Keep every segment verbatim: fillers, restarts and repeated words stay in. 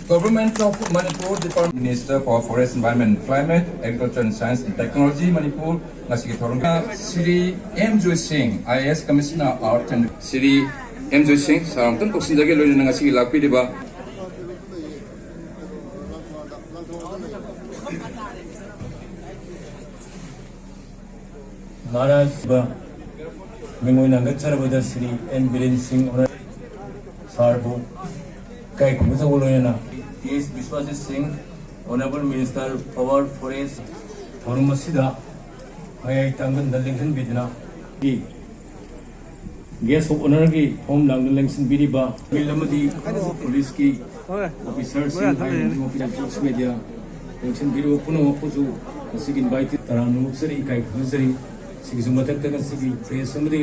Government of Manipur, Department Minister for Forest, Environment, Climate, Agriculture and Science and Technology, Manipur, ꯉꯁꯤꯒꯤ ꯊꯧꯔꯝ Shri M Joy Singh, I A S, Commissioner, Art and Shri M Joy Singh, sir ꯑꯃꯨꯛꯇꯪ ꯀꯧꯁꯤꯟꯖꯒꯦ, ꯂꯣꯏꯅꯅ ꯉꯁꯤꯒꯤ ꯂꯥꯛꯄꯤꯔꯤꯕ ꯃꯍꯥꯔꯥꯖ ꯃꯤꯡ ꯑꯣꯏꯅ ꯍꯪꯒꯠꯆꯔꯕꯗ Shri and Biren ꯁꯤꯡ honour ꯁꯥꯔꯕꯨ ꯏꯀꯥꯏ ꯈꯨꯝꯅꯖꯕ ꯂꯣꯏꯅꯅ ꯇꯤ ꯑꯦꯁ ꯕꯤꯁ꯭ꯋꯥꯖꯤꯠ ꯁꯤꯡ, Honourable Minister Power Forest, ꯊꯧꯔꯝ ꯑꯁꯤꯗ ꯃꯌꯥꯏ ꯇꯥꯡꯕꯟꯗ ꯂꯦꯡꯁꯤꯟꯕꯤꯗꯨꯅ Guest of Honourꯒꯤ ꯐꯝꯐꯝ ꯂꯥꯡꯗꯨꯅ ꯂꯦꯡꯁꯤꯟꯕꯤꯔꯤꯕ ꯁꯤꯚꯤꯜ ꯑꯃꯗꯤ ꯄꯨꯂꯤꯁꯀꯤ ꯑꯣꯐꯤꯁꯥꯔꯁꯤꯡ, ꯍꯥꯏꯔꯤꯕ ꯃꯤꯑꯣꯏꯁꯤꯡ, ꯄ꯭ꯔꯦꯁ ꯃꯦꯗꯤꯌꯥ ꯂꯦꯡꯁꯤꯟꯕꯤꯔꯤꯕ ꯄꯨꯝꯅꯃꯛꯄꯨꯁꯨ ꯉꯁꯤꯒꯤ ꯏꯟꯚꯥꯏꯠ ꯇꯔꯥꯝꯅ ꯑꯣꯛꯆꯔꯤ, ꯏꯀꯥꯏ ꯈꯨꯝꯅꯖꯔꯤ꯫ ꯁꯤꯒꯤꯁꯨ ꯃꯊꯛꯇ ꯉꯁꯤꯒꯤ ꯄ꯭ꯔꯦꯁ ꯑꯃꯗꯤ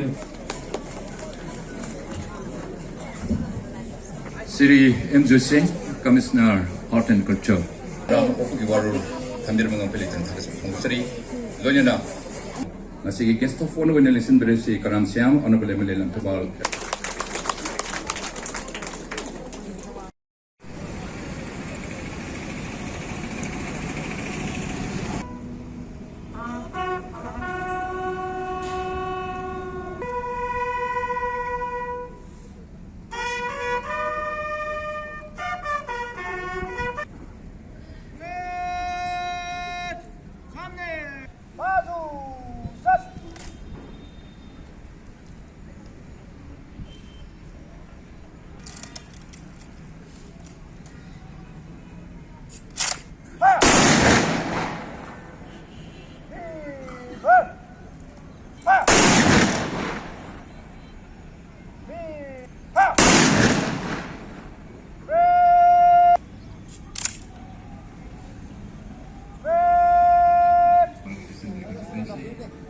ꯁ꯭ꯔꯤ ꯑꯦꯝ ꯖꯣꯏ ꯁꯤꯡ, Commissioner, Art and Culture, ꯇꯔꯥꯝꯅ ꯑꯣꯛꯄꯒꯤ ꯋꯥꯔꯣꯜ ꯊꯝꯕꯤꯔꯝꯕ ꯉꯝꯈꯩ ꯂꯩꯇꯅ ꯊꯥꯒꯠꯆꯕ ꯐꯣꯡꯗꯣꯛꯆꯔꯤ꯫ ꯂꯣꯏꯅꯅ ꯉꯁꯤꯒꯤ Guest of Honour ꯑꯣꯏꯅ ꯂꯦꯡꯁꯤꯟꯕꯤꯔꯤꯕꯁꯤ ꯀꯔꯥꯝ Shyam, Honourable M L A ꯂꯝꯊꯕꯥꯜ꯫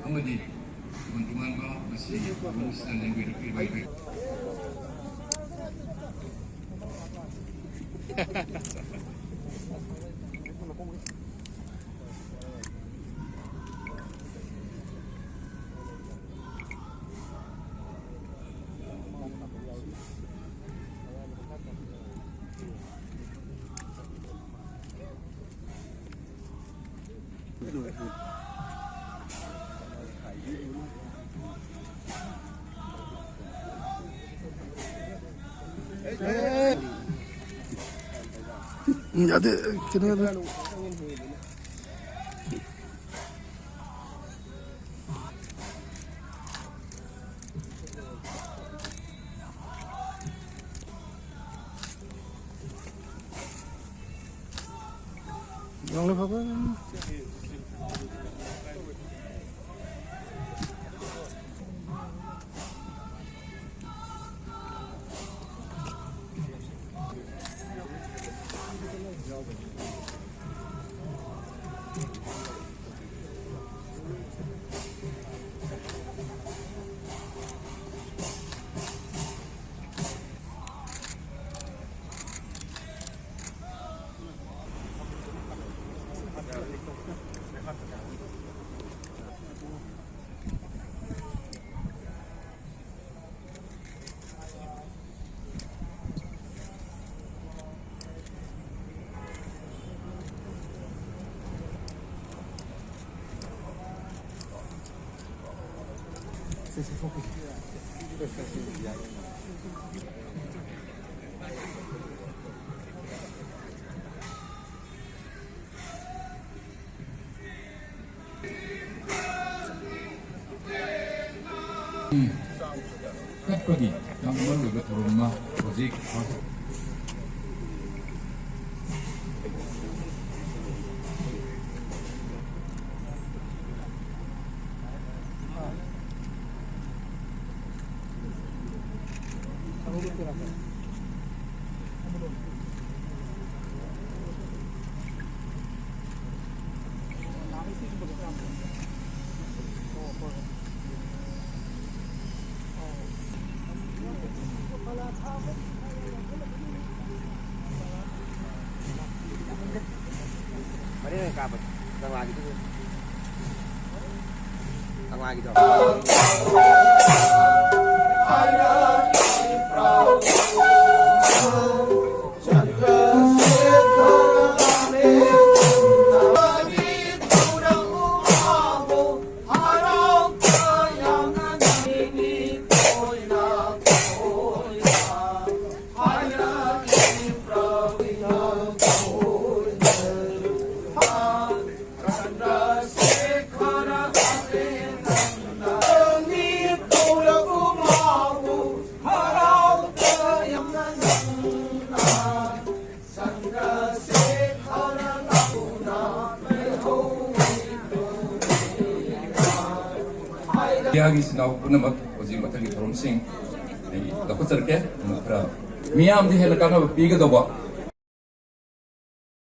ꯑꯃꯗꯤ ꯇꯣꯉꯥꯟ ꯇꯣꯉꯥꯟꯕ ꯃꯁꯤꯒꯤ ꯃꯅꯨꯡꯁꯤꯗ ꯂꯦꯡꯕꯤꯔꯛꯂꯤꯕ ꯑꯩꯈꯣꯏ ꯎꯝ, ꯌꯥꯗꯦ, ꯀꯩꯅꯣ ꯌꯥꯗꯦ꯫ ꯌꯥꯎꯅ ꯐꯕ꯫ ꯆꯠꯄꯒꯤ ꯌꯥꯝ ꯃꯔꯨꯑꯣꯏꯕ ꯊꯧꯔꯝ ꯑꯃ ꯍꯧꯖꯤꯛ ꯃꯔꯤ ꯑꯣꯏꯅ ꯀꯥꯞꯄꯁꯦ꯫ ꯀꯪꯂꯥꯒꯤꯗꯨ꯫ ꯀꯪꯂꯥꯒꯤꯗꯣ꯫ ꯏꯟꯗꯤꯌꯥꯒꯤ ꯏꯆꯤꯟ ꯏꯅꯥꯎ ꯄꯨꯝꯅꯃꯛ ꯍꯧꯖꯤꯛ ꯃꯊꯪꯒꯤ ꯊꯧꯔꯝꯁꯤꯡ ꯑꯩ ꯂꯧꯈꯠꯆꯔꯛꯀꯦ꯫ ꯈꯔ ꯃꯤꯌꯥꯝꯗ ꯍꯦꯟꯅ ꯀꯥꯟꯅꯕ ꯄꯤꯒꯗꯧꯕ